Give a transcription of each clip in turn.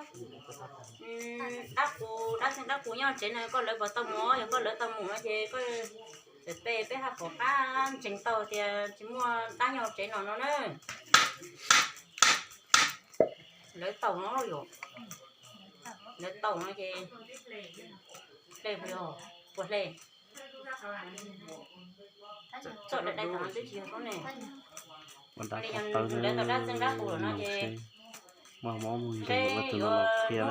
Dab qus, dab xeeb dab qus nyob tsev no, koj lawv puas tau mus? Yog koj lawv tau mus no ces koj txawm pe peb haj pom qab ntseeg tau tias tsis muaj dab nyob tsev no no na. Lawv tau no yom, lawv tau no ces hle, puas hle? Txoj dai dai thaum no twb tsis yog koj ne. Ua dab qhov tawv na, lawv tau dab xeeb dab qus lawm no ces muaj mob muaj nkeeg ua tus no los qhia na.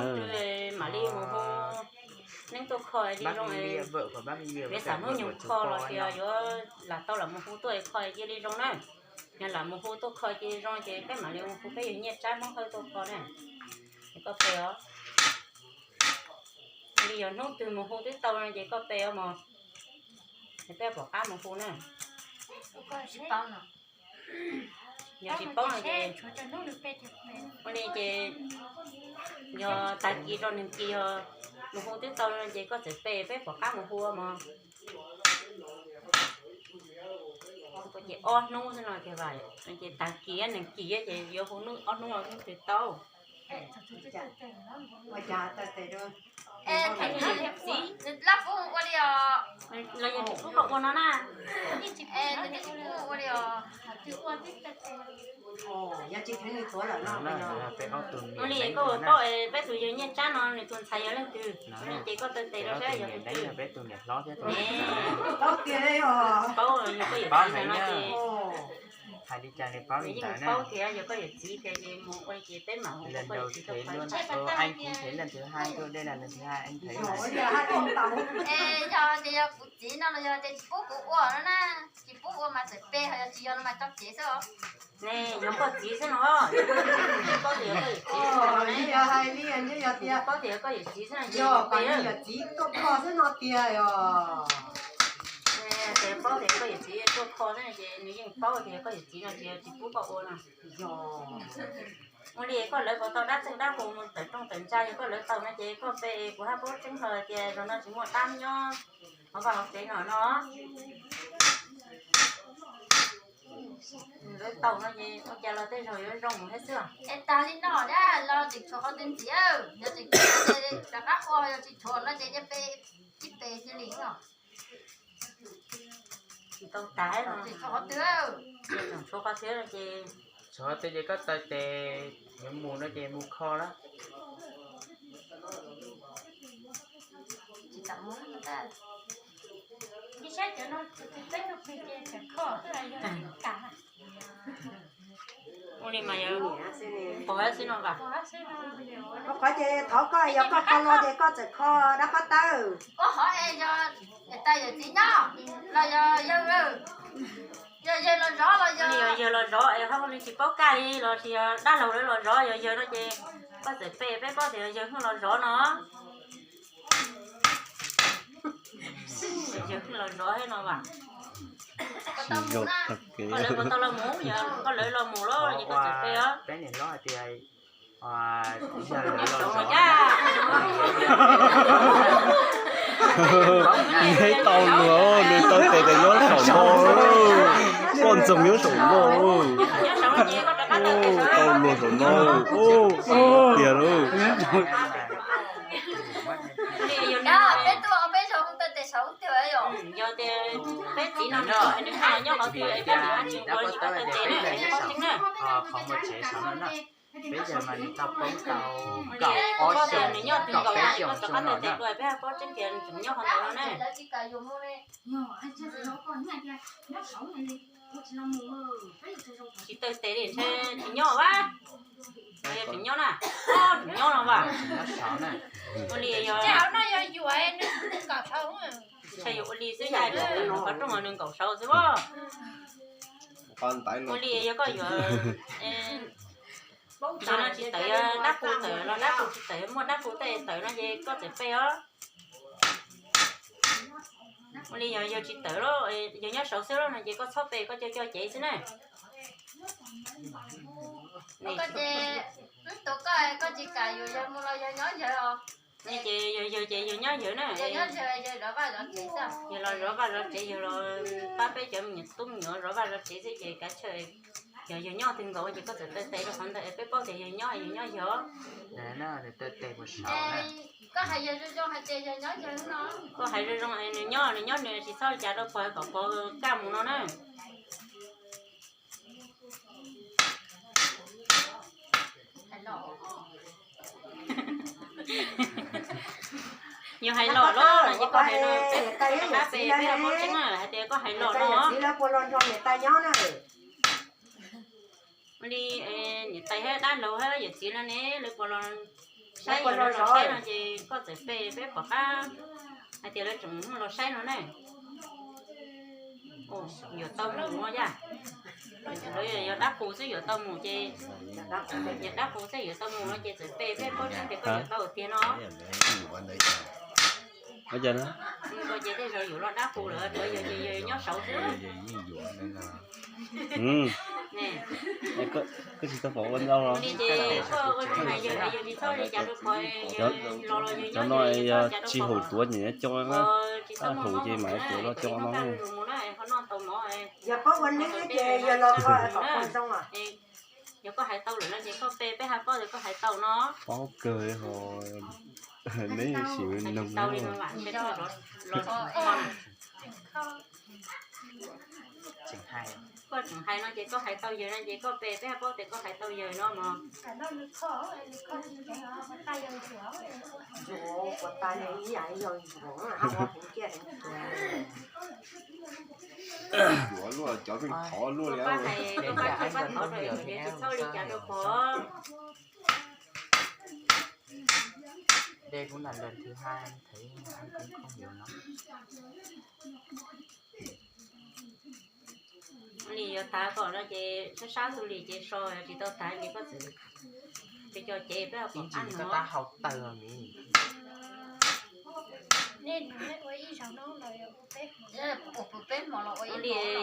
Mam li mus hu neeb tuaj kho li zoo, yuav xam hnub nyoog kho los sis yuav lam tau lam mus hu tuaj kho cia li zoo na. Yog lam mus hu tuaj kho cia li zoo ces peb mam li mus hu peb yawg Nyiaj Tsab Hmoob Hawj tuaj kho na. Es koj pe os. Li yog hnub twg mus hu twb tau no ces koj pe os mog. Es peb pom qab mus hu na. Yog tsis paub no ces, ua li ces yog tag kis rau nws kis yog mus hu twb tau no ces koj txawm pe peb pom qab mus hu mog. Ces ob hnub xwb no ces vam, ces tag kis nws kis ces yuav hu hnub ob hnub no hnub twg tau. Laj Pub ua li os. Los yog tsis pub koj ua no na. Nws tsis pub ua li os. Ua li koj ua paub peb tus yawg Nyiaj Tsab no nws tus ntxhais yog leej twg, ces koj taw tes rau saib yog tus twg. Paub tiag, paub yog koj yawm txiv no ces hais li cas nws paub li ntawd na. Paub tias yog koj yawm txiv tias ces mus ua ces peb mam hu koj yawm txiv tuaj. Yog tias yog kuv txiv no los yog tias tsis pub kuv ua no na, tsis pub ua mas txawm pe, ho yog tsis yog no mas tso kev xwb os. Ne, yog koj txiv xwb no, paub tias yog koj yawm txiv xwb no ne. Hais li yog tias paub tias yog koj yawm txiv xwb no ces yog pe, yawm txiv tuaj kho xwb no tiag os. Ces paub tias koj yawm txiv tuaj kho xwb no ces nws yeej paub tias yog koj yawm txiv no ces yog tsis pub koj ua no. Ua li koj lawv puas tau dab txeej dab qus mus tawm rooj tawm ntsa, yog koj lawv tau no ces koj pe kuv haj paub tseeb hlo tias zaum no tsis muaj dab nyob hauv vaj hauv tsev no no. Lawv tau no ces ua cas los tej zaum yuav zoo mus thiab xwb. Es tag li no los tseem tshuav qhov twg ntxiv, yog tseem rov qab ua, yog tsis tshuav no ces cia pe, cia pe cia li no. Tsis tau tas no, tseem tshuav qhov twg, tseem tshuav qhov twg no ces, tshuav qhov twg ces koj taw tes yuav mus no ces mus kho lawm. Tsis tau mus, ib sab cov no peb tug plig ces tseem kho xwb los yog tas. Ua li mas yog pog xwb no vas. Qhov ces thov koj yog koj kho los ces koj txawm kho dab qhov tawb. Ua qhov es yog tas yawm txiv nyob los yog yawg, yog yawg los zov los yog, yog yawg los zov es ho nws tsis paub kaj li los sis yog dab laug lawv los zov yog yawg no ces koj txawm pe peb paub tias yog yawg los zov no. Yawg los zov thiab no vas. Koj lawv puas tau los mus, yog koj lawv los mus lawm ces koj txawm pe os. Peb niam hlob hais tias nyob saum no, neb tau luag, nws taw tes tes nyob saum no, poj ntxoog nyob saum no, tau luag saum no tiag lauj. Peb tuaj peb zaug taw tes saum tiag yom. Yog tias peb txiv no nws nyob qhov twg, peb txiv no tsis nquag tsis paub taw tes na, peb paub tseeb na. Peb yawg mas nws tau poob tau kaum ob xyoos, kaum peb xyoos xyoo no na. Peb paub tseeb tias nws tseem nyob qhov ntawd no ne. Tsis taw tes li ntshe tsis nyob vas. Yog tseem nyob na, tseem nyob no vas. Ua li yog, ntshe yuav ua li xwb, yog qhov rooj nws nkaum saud xwb as. Ua li yog koj yuav, ntawd no tsis tawm, yog dab qus tawm los dab qus tsis tawm, muaj dab qus tej tawm no ces koj txawm pe os. Ua li yog yawg tsis tawm lawm, yawg nyob saud xwb lawm no ces koj txhob pe, koj coj coj cev xwb na. Koj ces wb tus koj, koj tsis kam yuav yawg mus los yog nyob yawg os? Ces yog yawg ces yawg nyob yawg na. Yawg los zov vaj zov tsev, yawg los pab peb cov me nyuam tub me nyuam zov vaj zov tsev xwb ces kav tsij Yog yawg nyob twg nkaus ces koj txawm taw tes rau qhov ntawd es peb paub tias yawg nyob, yawg nyob yawg. Koj hais zoo zoo es nws nyob, nws nyob nws tsis txhob li cas rau pog kom pog kaj mus no na. Yog hais los los no ces koj hais los, peb peb peb paub tseeb na hais tias koj hais los no. Li niam tais thiab dab laug thiab yawm txiv no ne, lawv puas los saib, yog lawv los saib no ces koj txawm pe peb pom qab hais tias lawv tseem los saib no ne. Yuav tau mus no yaj, lawv yog dab qus xwb yuav tau mus ces, yog dab qus xwb yuav tau mus no ces txawm pe peb paub tseeb tias koj yuav tau tiag no. Ces tej zaum yuav los dab qus lawm, yog ces yog nyob saud xwb. Koj tsis tau pom ua ntau los. Cov no yog tsis haum tuav nyiam co, haum ces mam tuav los co no. Yog koj ua neeb ces yog los kom zoo. Yog koj hais tau lawm no ces koj pe peb hab paub tias koj hais tau no. Paub kawg ho, neb sim noog. Koj tseem hais no ces koj hais tau yawg no ces koj pe peb hab paub tias koj hais tau yawg no mog. Koj pab hais, koj pab thov rau yawg tias tsis txhob li cas rau pog. Nim yuav tav kom no ces sab sab xu li ces so, yog tsis tau tav ces koj txwm pe co cev peb pom qab no. Li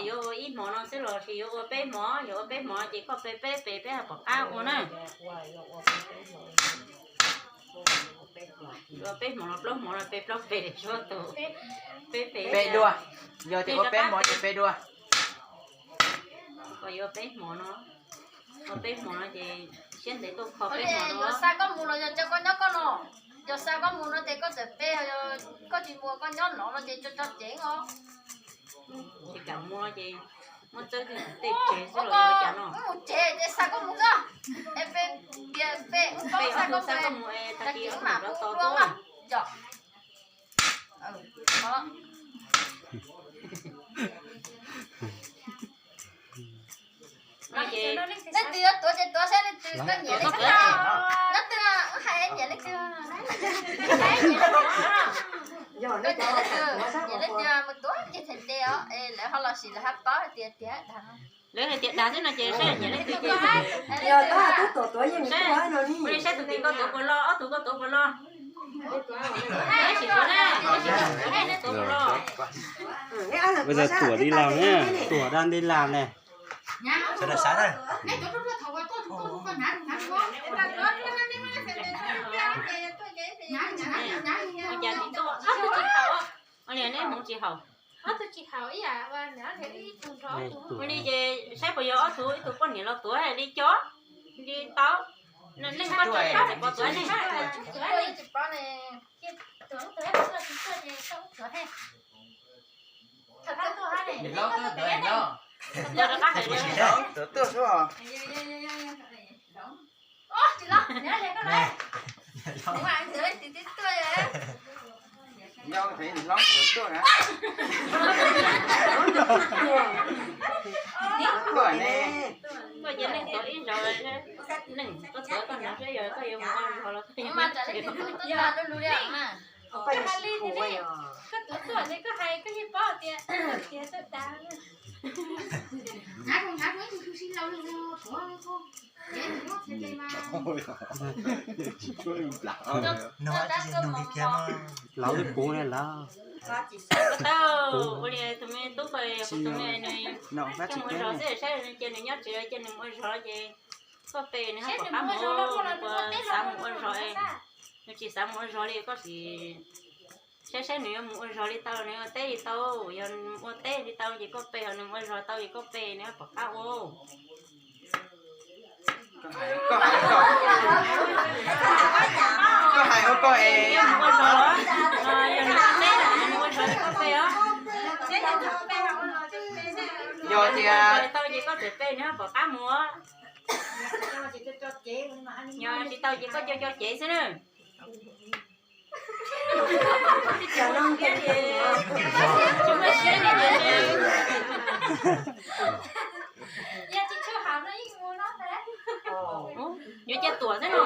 yuav ua ib hmos no xwb los sis yuav ua peb hmos, yuav ua peb hmos ces koj pe peb pe peb pom qab ua na. Yuav peb hmos los plaub hmos los pe plaub pe suab tus. Peb pe dua, yog tias ua peb hmos ces pe dua. Koj yuav peb hmos no, ua peb hmos no ces siab ntev tuaj kho peb hmos no. Yog xa koj mus los yog coj koj nyob koj no? Yog xa koj mus no ces koj txawm pe, koj tsis mus koj nyob no no ces tso tso ceev os. Ces kam mus no ces muab txawb tej tsev xwb los ua cas no. Mus tsev ces xa koj mus xwb. Es pe tias pe ub pe xa koj mus, tag kis mam mus dua. Yog. Leej twg yuav tuav ces tuav saib leej twg koj nyiam leej twg. Leej twg wb hais nyiam leej twg. Koj nyiam leej twg, nyiam leej twg mus tuav ces txhais tes os, es lawv ho los sim lawv hab paub hais tias tiag dag. Lawv hais tias dag xwb no ces saib nyiam leej twg ces. Ua li saib tus tim koj tuav puas loj, ob tug koj tuav puas loj. Neb tsis tuav ne, neb tsis tuav ne, neb tuav puas loj. Bây giờ Tuah đi làm nhé, Tuah đang đi làm này. Ua cas tsis tuaj, ob tug tsis haum. Ua li neb hmoov tsis haum. Ua li ces saib puas yog ob tug ib tug poj niam los tuav li cov, li tau. Neeg poj niam txawm pov tuav ne. Koj ces neeg tuav ib zaug, neeg koj tuav koj hnov seb yog koj yuav mus ua zog los koj yuav mus tsev. Koj hais li, koj tuav tuaj ces koj hais koj yeej paub tias tias txawj dag. Laus twb puv ne laus. Ua li tus me tub ko, tus me nws coj mus ua zog xwb, saib cia nws nyob tsev, cia nws mus ua zog ces koj pe nws hab pom qab mus, nws puas xav mus ua zog, nws tsis xav mus ua zog li koj sim saib saib nws yuav mus ua zog li tau, nws ua teb li tau, yog nws ua teb li tau ces koj pe, yog nws mus ua zog tau ces koj pe nws hab pom qab ua. Koj hais, koj hais ua koj es. Yog tias tau ces koj txawm pe nws pom qab mus. Yog tsis tau ces koj co co cev xwb na. Yuav cia tuam xwb no.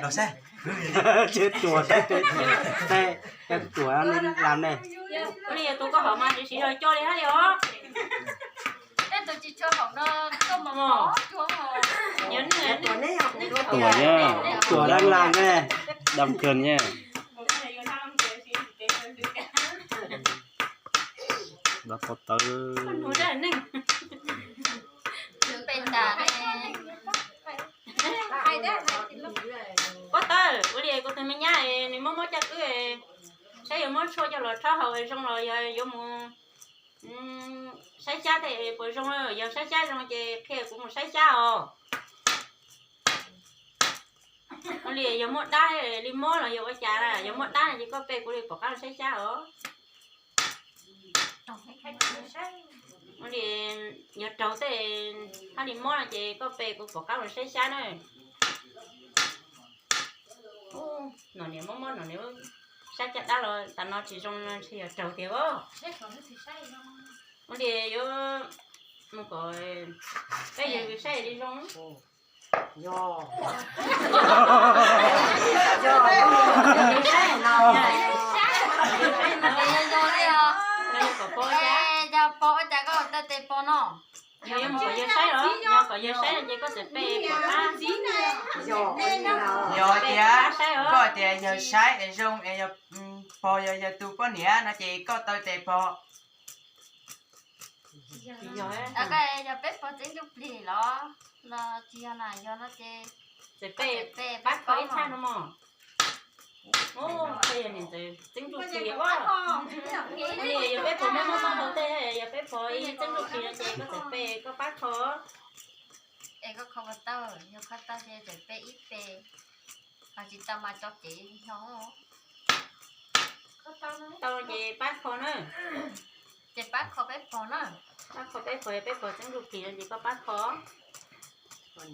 Los saib. Cia tuam saib, tuam lam ne. Li yog tus koj hom mas tsis siv los coj li hab li os. Tuam, tuam dab lam ne, dab kawg ne. Los pov tawv. Pov tawv, ua li kuv tus me nyab nws mob mob caj kwb, saib yuav muab tshuaj coj los rhaub haus zoo los yog yuav mus saib xyab thiab puas zoo. Yog saib xyab zoo ces qhia kuv mus saib xyab os. Ua li yog muaj dab li mob los yog ua cas, yog muaj dab no ces koj pe kuv li pom qab los saib xyab os. Ua li yog raug tej hab li mob no ces koj pe kuv pom qab los saib xyab na. Ub, no niam mob mob no niam, saib caj dab los tas no tsis zoo ntshe yog raug tiag os. Ua li yuav mus kom peb yawg saib li zoo. Yog, yog, yog li os. Yog pog ua cas koj tau tes pog no? Yog kom yawg saib los, yog kom yawg saib no ces koj txawm pe pog qab. Yog tias koj tias yawg saib es zoo es yog pog yog yawg tus poj niam no ces koj tau tes pog. Yog peb pog txeeb ntsuj plig los, los tsis yog na, yog no ces txawm pe pab kho ib thaj no mog. Yog niam ntxawm txeeb ntsuj plig, yog peb pog muab muab muab hau tej, yog peb pog ib txeeb ntsuj plig no ces koj txawm pe koj pab kho. Es koj kho puas tau? Yog kho tau ces txawm pe ib pe, ho tsis tau mas tso cev no. Tau ces pab kho na. Ces pab kho peb pog na. Pab kho peb pog, peb pog txeeb ntsuj plig no ces koj pab kho. Ib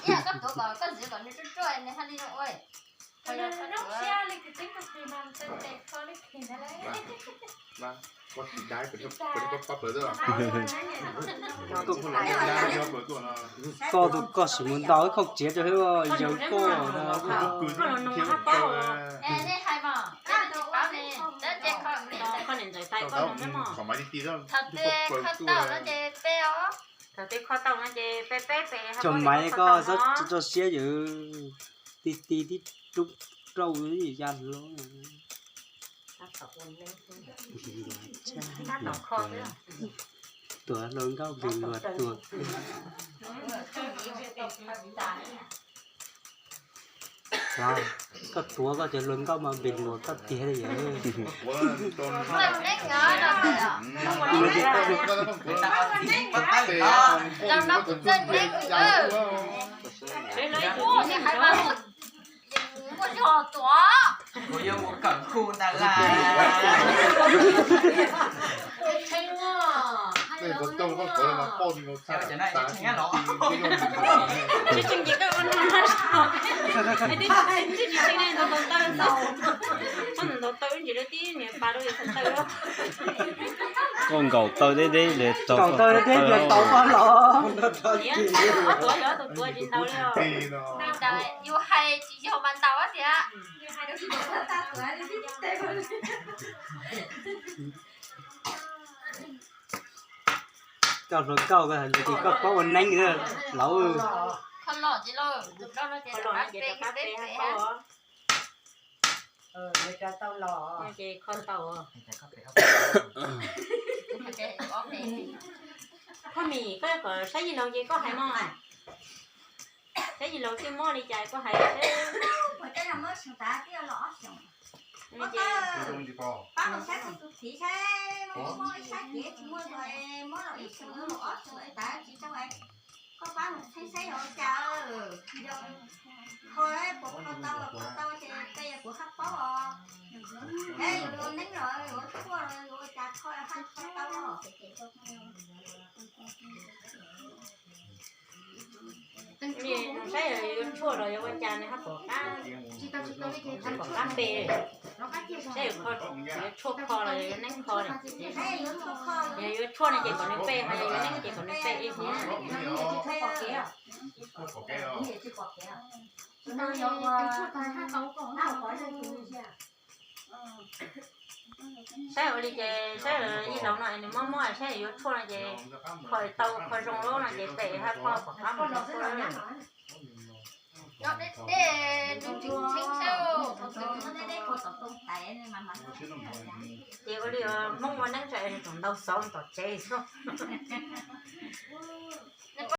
yam koj tuav kom koj ntxiv kom nws ruaj ruaj nws haj li no ua. Koj tus koj sim mus ntaus ib khoom tsiav rau hwb, yawg koj. Thaum twg kho tau no ces pe os. Thaum twg kho tau no ces pe peb pe. Tso maiv koj txhob tso siab yawg, ti ti tib rub rau ya hlo. Tuav hluas nkauj npis luas tuag. Koj tuav koj cov hluas nkauj mas npis luas koj tiag li yawg. Kuv yuav mus kawm khu ntag lauj. Tsis tseem ces koj ua no, tsis tseem ne ntau taw, tsis tseem ne ntau taw, tsis tseem tib niam pas rau yus txhais taw. Koj nkaum taw deb deb, nkaum taw deb deb tau koj los. Tuav yog tus tuav tsis ntau li os. Yus hais tsis yog mas ntaus tiag. Koj hluas nkauj, koj paub ua neeb lawm. Kho los ces los, kho los ces rov qab pe hab paub. Ces kho tau. Kho mis koj kom saib yij laug ces koj hais mog. Saib yij laug thiaj mob li cas koj hais seb. Muab ib sab cev tsis muaj los, muab los ib xyoos los ob xyoos tas tsis tau, koj pab mus txheeb saib yog ua cas. Yog kho, puas kho tau, kho tau ces peb yuav kuv hab paub os. Es yuav ua neeb los yuav tshuaj los yuav ua cas kho hab kho tau. Saib yuav tshuaj los yuav ua cas nws hab pom qab, hab pom qab pe. Saib yuav tshuaj kho los yuav neeb kho. Yog yuav tshuaj no ces kom nws pe, ho yog yuav neeb ces kom nws pe ib hnub. Saib ua li ces saib yij laus no es nws muab muab saib yuav tshuaj no ces kho tau kho zoo lawm no ces pe hab kho pom qab mus tshuaj. Ces ua li Hmoob ua neeb tsa es nws tseem ntau xauv tom tsev xwb.